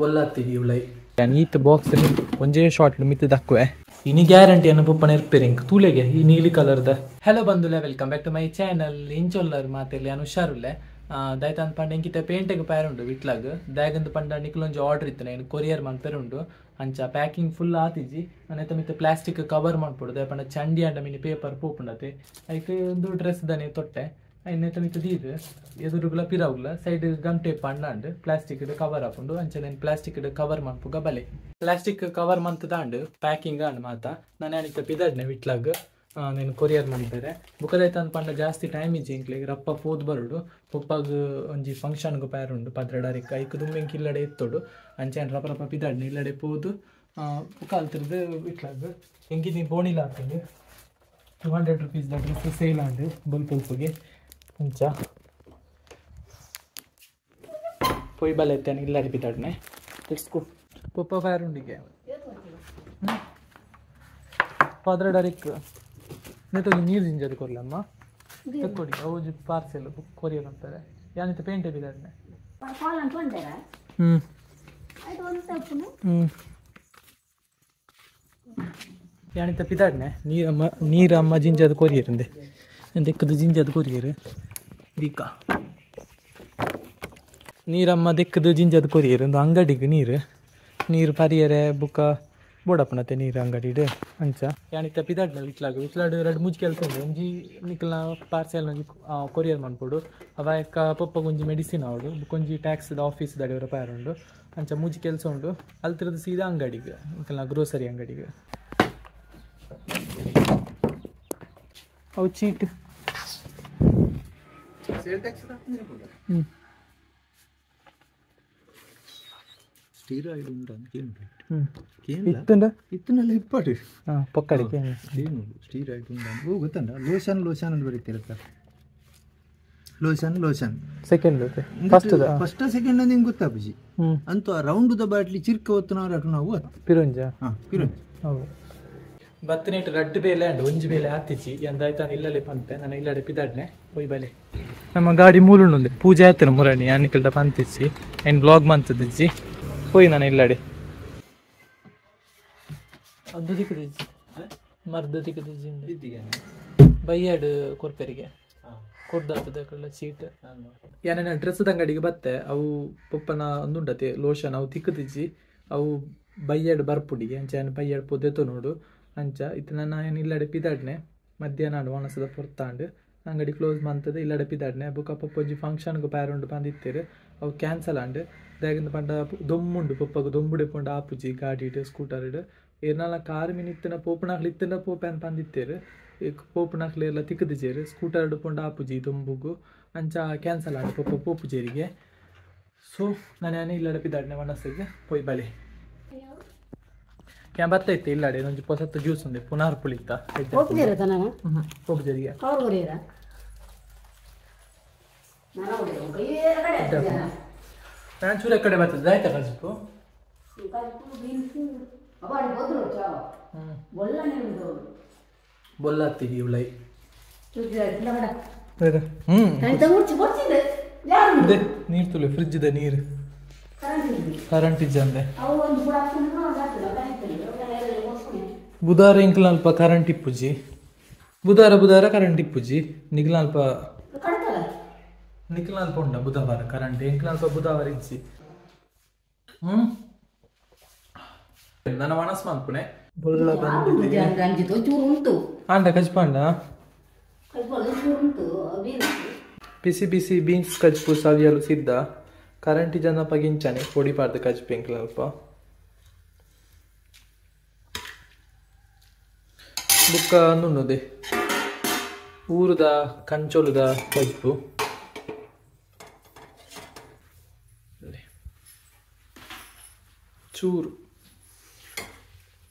ಬೊಲ್ಲಾತ್ತಿ ಇವ್ಲೈ ಈತ ಬಾಕ್ಸ್ ಒಂಜೇ ಶಾರ್ಟ್ ಮಿತ್ತು ದಕ್ಕುವೆ ಇನಿ ಗ್ಯಾರಂಟಿ ಅನ್ನು ಪೊಪ್ಪನ ಇರ್ಪೇರಿಂಗ್ ತೂಲೆಗೆ ಈ ನೀಲಿ ಕಲರ್ದ. ಹಲೋ ಬಂಧುಲೆ, welcome back to my channel. ಇಂಚೊಲ್ಲರ್ ಮಾತೆರ್ಲಿ ಅನು ಹುಷಾರುಲ್ಲೆ. ದಾಯ್ತಾನ್ ಪಂಡ ಎಂಕಿತ ಪೇಂಟೆಗ್ ಪೇರ್ ಉಂಡು ವಿಟ್ಲಾಗ್ ದಾಯಗಂದು ಪಂಡ ನಿಕ್ಲೊಂಜಿ ಆರ್ಡರ್ ಇತ್ತು ನಾನು ಕೊರಿಯರ್ ಮನ್ಪೆರ್ ಉಂಡು. ಅಂಚ ಪ್ಯಾಕಿಂಗ್ ಫುಲ್ ಆತಿಜಿ ಅನೆತ ಮಿತ್ತ ಪ್ಲಾಸ್ಟಿಕ್ ಕವರ್ ಮನ್ಪೊಡು ದಾಯ ಪಂಡ ಚಂಡಿ ಅಂಡ ಮಿನಿ ಪೇಪರ್ ಪೋಪುಂಡತೆ ಐಕ್ ಒಂದು ಡ್ರೆಸ್ ದನೆ ತೊಟ್ಟೆ ಐನೆತ ಮಿತ್ತ ದೀದ್ ಎದುರುಗುಲ ಪಿರವುಗುಲ ಸೈಡ್ ಗಮ್ ಟೇಪ್ ಪಂಡಾಂಡ್ ಪ್ಲಾಸ್ಟಿಕ್ ಕವರ್ ಆಪುಂಡು. ಅಂಚ నేను ಪ್ಲಾಸ್ಟಿಕ್ ಕವರ್ ಮನ್ಪುಗ ಬಲೆ ಪ್ಲಾಸ್ಟಿಕ್ ಕವರ್ ಮಂತದಾಂಡ್ ಪ್ಯಾಕಿಂಗ್ ಆಂಡ್ ಮಾತ ನಾನು ಅನಿತ ಪಿದಡ್ನೆ ವಿಟ್ಲಾಗ್ నేను ಕೊರಿಯರ್ ಮನ್ಪೆರೆ ಬುಕ್ಕದೈತ ಅಂದ್ ಪಂಡ ಜಾಸ್ತಿ ಟೈಮ್ ಇಜ್ಜಿ ಎಂಕ್ಲೆಗ್ ರಪ್ಪ ಪೋದು ಬರೋಡು ಪೊಪ್ಪಗ್ ಒಂಜಿ ಫಂಕ್ಷನ್ಗ್ ಪೇರ್ ಉಂಡು ಪದ್ರಡಾರಿಕ್ ಐಕ್ ದುಂಬು ಎಂಕ್ ಇಲ್ಲಡೆ ಎತ್ತೊಡು. ಅಂಚೆ ರಪ್ಪ ರಪ್ಪ ಪಿದಾಡ್ನೆ ಇಲ್ಲಡೆ ಪೋದು ಬುಕ್ಕ ಅಲ್ತಿರ್ದು ವಿಟ್ಲಾಗ್ ಎಂಕಿನಿ ಬೋಣಿಲ ಆತಂಡು 200 rupees the dress sale and ಬೊಲ್ಪೊಲ್ಪುಗೆ ಅಂಚ ಪೊಯ್ ಬಲೆ ಎತ್ತೇನೆ ಇಲ್ಲಡೆ ಪಿದಾಡ್ನೆ let's go. ಪೊಪ್ಪ ಫೈರ್ ಉಂಡಿಗೆ ಪದ್ರಡಾರಿಕ್ ನೆತ್ತೊಂದು ನೀರು ಜಿಂಜದು ಕೊರ್ಲಮ್ಮ ತಕ್ಕೊಡಿ ಅವು ಪಾರ್ಸೆಲ್ ಕೊರಿಯರ್ ಅಂತಾರೆ ಯಾನಿತ ಪೇಂಟೆ ಬಿದ್ದಾನೆ. ಹ್ಞೂ ಹ್ಞೂ ಯಾನಿತ ಪಿದಾಡ್ನೆ ನೀರಮ್ಮ ನೀರಮ್ಮ ಜಿಂಜದು ಕೊರಿಯರ್ ಅಂದೆ ದೆಕ್ಕದು ಜಿಂಜದು ಕೊರಿಯರ್ ದೀಕ ನೀರಮ್ಮ ದೆಕ್ಕದು ಜಿಂಜದು ಕೊರಿಯರ್ ಒಂದು ಅಂಗಡಿಗೆ ನೀರು ನೀರು ಪರಿಯರೆ ಬುಕ್ಕ ಬೋಡಪ್ಪನತೆ ನೀರು ಅಂಗಡಿ ಅಂಚ ಯಾನಿತ ಪಿದಾಡ್ನ ವಿಟ್ಲಾಗ ವಿಟ್ಲಾಡು ಎರಡು ಮೂಜಿ ಕೆಲಸ ಉಂಡು ಒಂಜಿ ನಿಕ್ಲ ಪಾರ್ಸೆಲ್ ಒಂಜಿ ಕೊರಿಯರ್ ಮನ್ಪೊಡು ಅವ ಪೊಪ್ಪಗ್ ಒಂಜಿ ಮೆಡಿಸಿನ್ ಆವಡು ಬುಕ್ಕೊಂಜಿ ಟ್ಯಾಕ್ಸ್ ಆಫೀಸ್ ದಡಿಯವರ ಪೇರ್ ಉಂಡು. ಅಂಚ ಮೂಜಿ ಕೆಲಸ ಉಂಡು ಅಲ್ತಿರದು ಸೀದಾ ಅಂಗಡಿಗೆ ನಿಕ್ಲ ಗ್ರೋಸರಿ ಅಂಗಡಿಗೆ ಅವು ಚೀಟ್. ಹ್ಞೂ ಸ್ಟೀರಾಯ್ಡ್ ಉಂಟು ಅಂತ ಇತ್ತುಂಡ ಇತ್ತುನಲ್ಲ ಇಪ್ಪಡು ಹಾಂ ಪೊಕ್ಕಡಿ ಸ್ಟೀರಾಯ್ಡ್ ಉಂಟು ಓ ಗೊತ್ತಂಡ ಲೋಷನ್ ಲೋಷನ್ ಅಂತ ಬರೀತಿರತ್ತ lotion lotion second first first second ಅಂತ ನಿಂಗೆ ಗೊತ್ತಾಪುಜಿ ಅಂತೂ ಆ ರೌಂಡ್ the bottle ಚಿರ್ಕ ಒತ್ತುನವರು ಅటు ನಾವು ಪಿರುಂಜ ಹಾಂ ಪಿರುಂಜ ಹೌದು ಬತ್ತನೇಟ್ ರಡ್ಡು ಬೇಲೆ ಅಂಡ್ ಒಂಜಿ ಬೇಲೆ ಆತಿಚಿ ಎಂದಾಯ್ತಾನೆ ಇಲ್ಲಲೆ ಪಂಪೆ ನಾನು ಇಲ್ಲಡೆ ಪಿದಾಡ್ನೆ ಪೊಯ್ ಬಲೆ. ನಮ್ಮ ಗಾಡಿ ಮೂಲುಂಡು ಪೂಜೆ ಆಯ್ತಾನೆ ಮುರಣಿ ಅನ್ಕಲ್ದ ಪಂತಿಚ್ಚಿ ಏನು ಬ್ಲಾಗ್ ಮಂತದಿಜ್ಜಿ ಪೋಯ್ ನಾನು ಇಲ್ಲಡೆ ಅದು ದಿಕ್ಕದಿಜ್ಜಿ ಮರ್ದ ದಿಕ್ಕದಿಜ್ಜಿ ಬೈಯಾಡು ಕೊರ್ಪೆರಿಗೆ ಕೊರ್ದಾಪದ ಚೀಟ್ ಯಾನ ಡ್ರೆಸ್ ಅಂಗಡಿಗೆ ಬತ್ತೆ ಅವು ಪೊಪ್ಪನ ಒಂದುಂಡತೆ ಲೋಷನ್ ಅವು ತಿಕ್ಕದಿಜ್ಜಿ ಅವು ಬೈಯಾಡು ಬರ್ಪುಡಿಗೆ ಅಂಚ ಬೈಯಾಡು ಪೊದೆತೋ ನೋಡು ಅಂಚ ಇತ್ತು ನಾನು ಏನು ಇಲ್ಲಡೆ ಪಿದಾಡ್ನೆ ಮಧ್ಯಾಹ್ನ ಒಣಸದ ಪೊರ್ತಾಂಡು ಅಂಗಡಿ ಕ್ಲೋಸ್ ಮಂತದ ಇಲ್ಲಡೆ ಪಿದಾಡ್ನೆ ಬೊಕ್ಕ ಪೊಪ್ಪೊಂಜಿ ಫಂಕ್ಷನ್ಗೆ ಪೇರುಂಡು ಬಂದಿತ್ತೇರು ಅವು ಕ್ಯಾನ್ಸಲ್ ಆಂಡ್ ದಾಯಗಂದು ಪಂಡ ದೊಮ್ಮುಂಡು ಪೊಪ್ಪಗ್ ದೊಂಬುಡೆ ಪೋಂಡ ಆಪುಜಿ ಗಾಡಿಡ್ ಸ್ಕೂಟರ್ಡ್ ಏರ್ನಾಲ ಕಾರ್ ಮಿನ್ ಇತ್ತಿನ ಪೋಪುನಾಕ್ಲು ಇತ್ತಿನ ಪೋಪೆ ಅಂತ ಬಂದಿತ್ತೇರು ಪೋಪುನಾಕ್ಲು ಎಲ್ಲ ತಿಕ್ಕದಿಜೇರು ಸ್ಕೂಟರ್ಡ್ ಪೋಂಡ ಆಪುಜಿ ದೊಂಬುಗು ಅಂಚ ಕ್ಯಾನ್ಸಲ್ ಆಂಡ್ ಪೊಪ್ಪ ಪೋಪುಜೇರಿಗೆ. ಸೊ ನಾನು ಏನು ಇಲ್ಲಡೆ ಪಿದಾಡ್ನೆ ಒಣಸಿಗೆ ಪೊಯ್ ಬಲೆ ಕ್ಯಾ ಬರ್ತಾ ಇತ್ತು ಇಲ್ಲಾಡೆ ಒಂಜಿ ಪೊಸತ್ತು ಜ್ಯೂಸ್ ಉಂಡೆ ಪುನರ್ ಪುಳಿತ ಪೋಪುಜೇರಿಗೆ ನಾನು ಚೂರ ಕಡೆ ಬರ್ತದೆ ಆಯ್ತಾ ಕಜ್ಪು ಬೊಲ್ಲಾತ್ತಿ ಇವ್ಲೈ ಹ್ಞೂ ನೀರು ತುಲೆ ಫ್ರಿಜ್ ಇದೆ ನೀರು ಕರೆಂಟ್ ಇಜ್ಜ ಅಂದೆ ಬುಧಾರ ಇಂಕ್ಲ ಅಲ್ಪ ಕರೆಂಟ್ ಇಪ್ಪುಜಿ ಬುಧಾರ ಬುಧಾರ ಕರೆಂಟ್ ಇಪ್ಪುಜಿ ನಿಗ್ಲ ಅಲ್ಪ ನಿಕ್ಲ ಅಲ್ಪ ಉಂಡ ಬುಧವಾರ ಕರೆಂಟ್ ಎಂಕ್ಲ ಅಲ್ಪ ಬುಧವಾರ ಇಜ್ಜಿ. ಹ್ಞೂ ನನ್ನ ಮನಸ್ಸು ಮನ್ಪುಣೆ ಬೊಲ್ಲ ಆಂಡ ಕಜ್ಪಾಂಡ ಬಿಸಿ ಬಿಸಿ ಬೀನ್ಸ್ ಕಜ್ಪು ಸವಿಯಲು ಸಿದ್ಧ. ಕರೆಂಟ್ ಜನ ಪಗಿಂಚಾನೆ ಪೊಡಿ ಪಾಡ್ದು ಕಜ್ಪು ಎಂಕ್ಲ ಅಲ್ಪ ಬುಕ್ಕ ನುಣ್ಣುದೆ ಊರುದ ಕಂಚೊಲುದ ಕಜ್ಪು ಚೂರು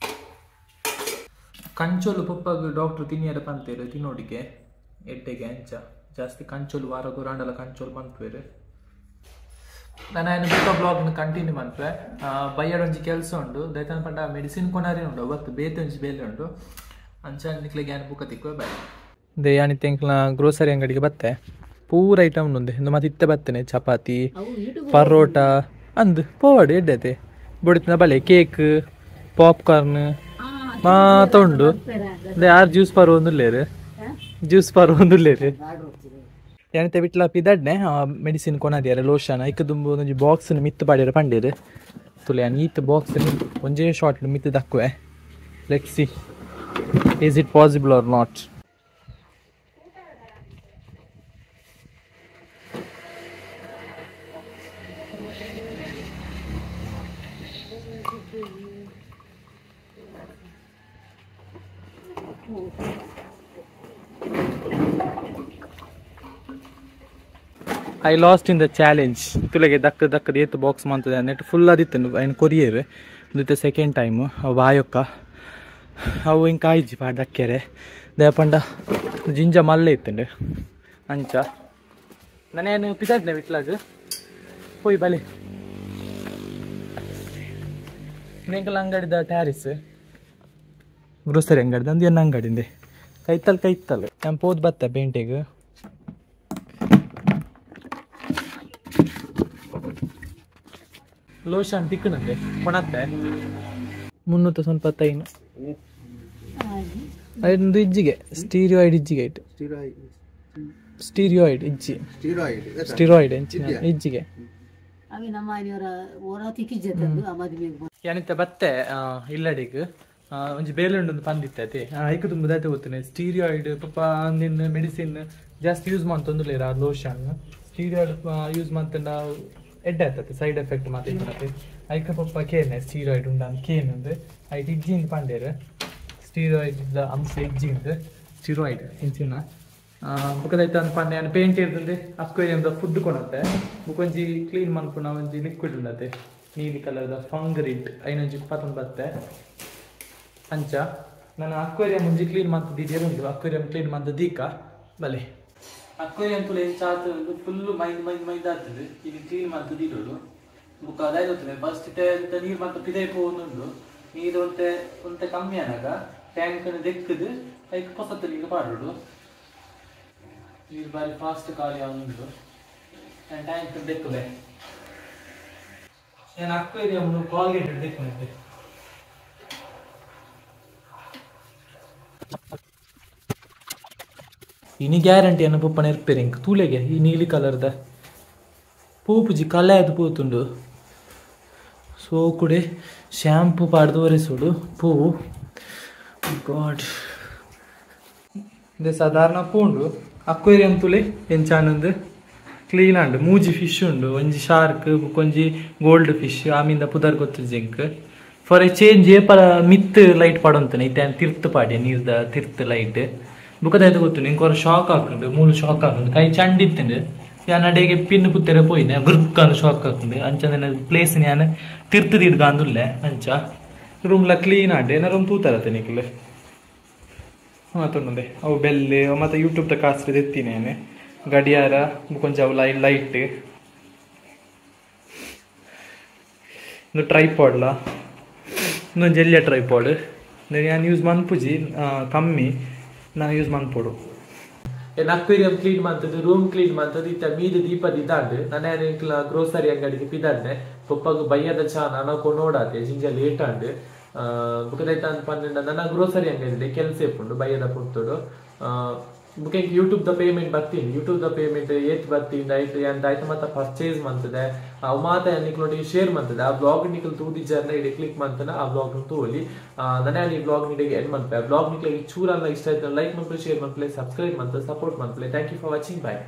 ಕಂಚೋಲು ಪೊಪ್ಪಗ್ ಡಾಕ್ಟ್ರು ತಿನ್ನಿಯರ ಪಂತೇರು ತಿನ್ನೋಡಿಗೆ ಎಡ್ಡೆಗೆ ಅಂಚ ಜಾಸ್ತಿ ಕಂಚೋಲು ವಾರ ಗುರಾಂಡಲ ಕಂಚೋಲು ಮನ್ಪುವೆರು. ನಾನು ಏನು ಬುಕ್ಕ ಬ್ಲಾಗ್ನ ಕಂಟಿನ್ಯೂ ಮನ್ಪೆ ಬೈಯಾಡ ಒಂಜಿ ಕೆಲಸ ಉಂಡು ದೈತಾನ ಪಂಡ ಮೆಡಿಸಿನ್ ಕೊನಾರಿ ಉಂಡು ಅವತ್ತು ಬೇತೆ ಒಂಜಿ ಬೇಲೆ ಉಂಡು ಅಂಚ ನಿಕ್ಲೆಗೆ ಏನು ಬುಕ್ಕ ತಿಕ್ಕುವೆ ಬಾಯ್. They ಯಾನಿತ್ತೆ ಎಂಕ್ಲ ಗ್ರೋಸರಿ ಅಂಗಡಿಗೆ ಬತ್ತೆ ಪೂರ ಐಟಮ್ ಉಂಡು ಇಂದು ಮತ್ತೆ ಇತ್ತೆ ಬತ್ತನೆ ಚಪಾತಿ ಪರೋಟ ಅಂದ್ ಪೋವಾಡು ಎಡ್ಡತೆ ಬೊಡಿತಿನ ಬಲೆ ಕೇಕ್ ಪಾಪ್ಕಾರ್ನ್ ಮಾತ ಉಂಡು ಯಾರು ಜ್ಯೂಸ್ ಪರ್ವೊಂದುಲ್ಲೇರು ಜ್ಯೂಸ್ ಪರ್ವೊಂದುಲ್ಲೇರು ಏನಂತ ಬಿಟ್ಲ ಪಿದಡ್ನೆ ಮೆಡಿಸಿನ್ ಕೊನದಿಯಾರೆ ಲೋಷನ್ ಐಕ್ ದುಂಬು ಒಂಜಿ ಬಾಕ್ಸ್ ಮಿತ್ತು ಪಾಡ್ಯರ ಪಂಡೇರು ತುಲೆ ಯಾನ್ ಈತ್ ಬಾಕ್ಸ್ ಒಂಜೇ short ಮಿತ್ತು ದಕ್ಕುವೆ. Let's see is it possible or not. I lost in the challenge. ತುಲೆಗೆ ದಕ್ಕ ದಕ್ಕದ ಏತ್ ಬಾಕ್ಸ್ ಮಂತದೆ ನೆಟ್ ಫುಲ್ ಆದಿತ್ತು ಐನ್ ಕೊರಿಯರ್ ಉಂದಿತ್ತೆ ಸೆಕೆಂಡ್ ಟೈಮ್ ಅವು ಬಾಯೊಕ್ಕ ಅವು ಇಂಕ ಆಯ್ಜಿ ಪಾಡ್ ದಕ್ಕೆರೆ ದೇಪಂಡ ಜಿಂಜ ಮಲ್ಲೆ ಇತ್ತುಂಡು ಅಂಚ ನಾನೇನು ಪಿದಾಡ್ನೆ ವಿಟ್ಲಾಗ ಪೋಯ್ ಬಲೆ ನಿಂಕಲ್ ಅಂಗಡಿದ ಟ್ಯಾರಿಸ್ ಗ್ರೋಸರಿ ಅಂಗಡಿದ ಅಂದು ಎನ್ನ ಅಂಗಡಿಂದೆ ಕೈತಲ್ ಕೈತಲ್ ನಾನು ಪೋದ್ ಬತ್ತ ಪೇಂಟಿಗೆ ಲೋಷನ್ ತಿಕ್ಕನಂದೆ ಕೊಣತ್ತೆ 375 ಐದು ಇಜ್ಜಿಗೆ ಸ್ಟೀರಿಯಾಯ್ಡ್ ಇಜ್ಜಿಗೆ ಐಟ್ ಸ್ಟೀರಿಯಾಯ್ಡ್ ಇಜ್ಜಿ ಸ್ಟೀರಾಯ್ಡ್ ಇಜ್ಜಿಗೆ ಯಾನಿತ್ತ ಬತ್ತೆ ಇಲ್ಲಡಿಗ್ ಒಂಜಿ ಬೇಲುಂಡು ಪಂದಿತ್ತೆ ಐಕ್ ತುಂಬ ದಾತೆ ಗೊತ್ತನೆ ಸ್ಟೀರಿಯಾಯ್ಡ್ ಪಾಪ ನಿನ್ನ ಮೆಡಿಸಿನ್ ಜಾಸ್ತಿ ಯೂಸ್ ಮಂತೊಂದುಲ್ಲೇರ ಲೋಷನ್ ಸ್ಟೀರಿಯಾಯ್ಡ್ ಯೂಸ್ ಮಂತಂಡ ಎಡ್ಡೆ ಆಗ್ತದೆ ಸೈಡ್ ಎಫೆಕ್ಟ್ ಮಾತ್ರ ಇಪ್ಪನತೆ ಐಕ ಪಪ್ಪ ಕೇನೆ ಸ್ಟೀರಾಯ್ಡ್ ಉಂಡು ಅಂತ ಕೇನಂದು ಐಟ್ ಇಜ್ಜಿಂದ ಪಂಡೇರು ಸ್ಟೀರಾಯ್ಡ್ ಅಂಶ ಇಜ್ಜಿಂದು ಸ್ಟೀರಾಯ್ಡ್ ಇಂಚಿನ ಬುಕ್ಕದೈತೆ ಅಂದ್ ಪಂಡೆ ನಾನು ಪೇಂಟ್ ಇರ್ತಂದೆ ಅಕ್ವೇರಿಯಂದ ಫುಡ್ ಕೊಡತ್ತೆ ಬುಕ್ಕೊಂಜಿ ಕ್ಲೀನ್ ಮನ್ಪುನ ಒಂಜಿ ಲಿಕ್ವಿಡ್ ಉಂಡತೆ ನೀಲಿ ಕಲರ್ದ ಫಂಗ್ರಿಟ್ ಐನೊಂಜಿ ಪತೊಂದು ಬತ್ತೆ ಅಂಚ ನಾನು ಅಕ್ವೇರಿಯಂ ಒಂಜಿ ಕ್ಲೀನ್ ಮಂತ್ ಉಂಡು ಅಕ್ವೇರಿಯಂ ಕ್ಲೀನ್ ಮಂತ್ ದೀಕ ಬಲೆ ಅಕ್ವೇರಿಯಂ ತುಲೆ ಚಾತ್ ಫುಲ್ ಮೈಂದ್ ಮೈಂದ್ ಮೈಂದ್ ಆಗ್ತದೆ ಈಗ ಕ್ಲೀನ್ ಮಂತ್ ದೀಡೋಡು ಬುಕ್ಕ ಅದಾಯ್ತದೆ ಫಸ್ಟ್ ನೀರು ಮಾತ್ರ ಪಿದೈ ಪೋವೊಂದುಂಡು ನೀರು ಒಂತೆ ಒಂತೆ ಕಮ್ಮಿ ಆನಾಗ ಟ್ಯಾಂಕ್ ದೆಕ್ಕದು ಐಕ್ ಪೊಸತ್ತು ನೀರು ಪಾಡೋಡು ನೀರು ಬಾರಿ ಫಾಸ್ಟ್ ಖಾಲಿ ಆವೊಂದುಂಡು ಟ್ಯಾಂಕ್ ದೆಕ್ಕುವೆ ನಾನು ಅಕ್ವೇರಿಯಂ ಕಾಲ್ಗೇಟ್ ದೆಕ್ಕುವಂತೆ ಇನಿ ಗ್ಯಾರಂಟಿ ಅನ್ನ ಪೊಪ್ಪನ ಇರ್ಪೇರಿಂಗ್ ತೂಲೆಗೆ ಈ ನೀಲಿ ಕಲರ್ದ ಪೂಪುಜಿ ಕಲೆ ಅದು ಪೋತುಂಡು ಸೋಕುಡೆ ಶ್ಯಾಂಪು ಪಾಡ್ದು ಒರೆಸೋಡು ಪೂ ಗಾಡ್ ಇದೆ ಸಾಧಾರಣ ಪೂಂಡು ಅಕ್ವೇರಿಯಂ ತುಲೆ ಎಂಚಾನಂದು ಕ್ಲೀನ್ ಆಂಡು ಮೂಜಿ ಫಿಶ್ ಉಂಡು ಒಂಜಿ ಶಾರ್ಕ್ ಬುಕ್ಕೊಂಜಿ ಗೋಲ್ಡ್ ಫಿಶ್ ಆಮಿಂದ ಪುದರ್ ಗೊತ್ತು ಜಿಂಕ್ ಫಾರ್ ಎ ಚೇಂಜ್ ಏಪಲ ಮಿತ್ ಲೈಟ್ ಪಾಡೊಂತಾನೆ ಇತ್ತೆ ತಿರ್ತು ಪಾಡ್ಯ ನೀರ್ದ ತಿರ್ತು ಲೈಟ್ ಬುಕ್ಕದಾಯ್ತು ಗೊತ್ತು ನಿಂಗೆ ಶಾಕ್ ಹಾಕೊಂಡು ಮೂಲು ಶಾಕ್ ಹಾಕೊಂಡು ಕೈ ಚಂಡಿತ್ತುಂಡು ಯಾನ್ ಅಡೆಗೆ ಪಿನ್ ಪುತ್ತೆರೆ ಪೋಯಿನೆ ಗುರ್ಕಂದು ಶಾಕ್ ಹಾಕೊಂಡು ಅಂಚ ಪ್ಲೇಸ್ ಯಾನ್ ತಿರ್ತು ದೀಡ್ಗಾಂದುಲ್ಲೆ ಅಂಚ ರೂಮ್ಲ ಕ್ಲೀನ್ ಆಂಡೆ ಏನ ರೂಮ್ ತೂತಾರತ್ತೆ ನಿಕ್ಲೆ ಮಾತೊಂಡೆ ಅವು ಬೆಲ್ಲೆ ಮತ್ತು ಯೂಟ್ಯೂಬ್ದ ಕಾಸು ತೆತ್ತೀನಿ ಗಡಿಯಾರ ಕೊಂಚ ಅವು ಲೈಟ್ ಇಂದು ಟ್ರೈಪಾಡ್ಲ ಇನ್ನೊಂದು ಎಲ್ಲಿಯ ಟ್ರೈಪಾಡ್ ನಾನು ಯೂಸ್ ಮನ್ಪುಜಿ ಕಮ್ಮಿ ನಾನು ಯೂಸ್ ಮನ್ಪೋಡು. ಏನು ಅಕ್ವೇರಿಯಂ ಕ್ಲೀನ್ ಮಾಡ್ತದೆ, ರೂಮ್ ಕ್ಲೀನ್ ಮಾಡ್ತದೆ, ಇತ್ತ ಮೀದು ದೀಪ ದಿದ್ದಾಂಡು ನಾನು ಗ್ರೋಸರಿ ಅಂಗಡಿಗೆ ಪಿದಾಡ್ನೆ ಪಪ್ಪಾಗ ಬಯ್ಯದ ಚಾ ನಾನು ನೋಡಾತೆ ಜಿಂಜ ಲೇಟ್ ಆಂಡು ಬುಕ್ಕದೈತ ಅಂತ ಪಂಡ ನನ್ನ ಗ್ರೋಸರಿ ಅಂಗಡಿ ಕೆಲಸ ಇಪ್ಪುಂಡು ಬಯ್ಯದ ಪುರ್ತೋಡು ಬುಕ್ ಯೂಟ್ಯೂಬ್ the payment ಬರ್ತೀನಿ, ಯೂಟ್ಯೂಬ್ the payment ಏತ್ ಬರ್ತೀನಿ ಆಯ್ತು ಅಂತ ಆಯ್ತು ಮತ್ತೆ ಪರ್ಚೇಸ್ ಮಾಡ್ತದೆ ಅವು ಮಾತ ನಿಕ್ಲೊಟ್ಟಿಗೆ ಶೇರ್ ಮಾಡ್ತದೆ ಆ ಬ್ಲಾಗ್ ನಿಕ್ಲು ತೂದಿಜ್ಜಾರ್ನ ಇಡೀ ಕ್ಲಿಕ್ ಮಾಡ್ತಾನೆ ಆ ಬ್ಲಾಗ್ ತೋಲಿ ನಾನೇ ಈ ಬ್ಲಾಗ್ ನಿಡಿಗೆ ಎಂಡ್ ಮಾಡ್ತೆ. ಆ ಬ್ಲಾಗ್ ನಿಕ್ಲಿಗೆ ಚೂರಲ್ಲ ಇಷ್ಟ ಆಯ್ತು ಲೈಕ್ ಮಾಡ್ಲಿ, ಶೇರ್ ಮಾಡ್ಲಿ, ಸಬ್ಸ್ಕ್ರೈಬ್ ಮಾಡ್ತಾರೆ, ಸಪೋರ್ಟ್ ಮಾಡ್ಲಿ. Thank you for watching, bye.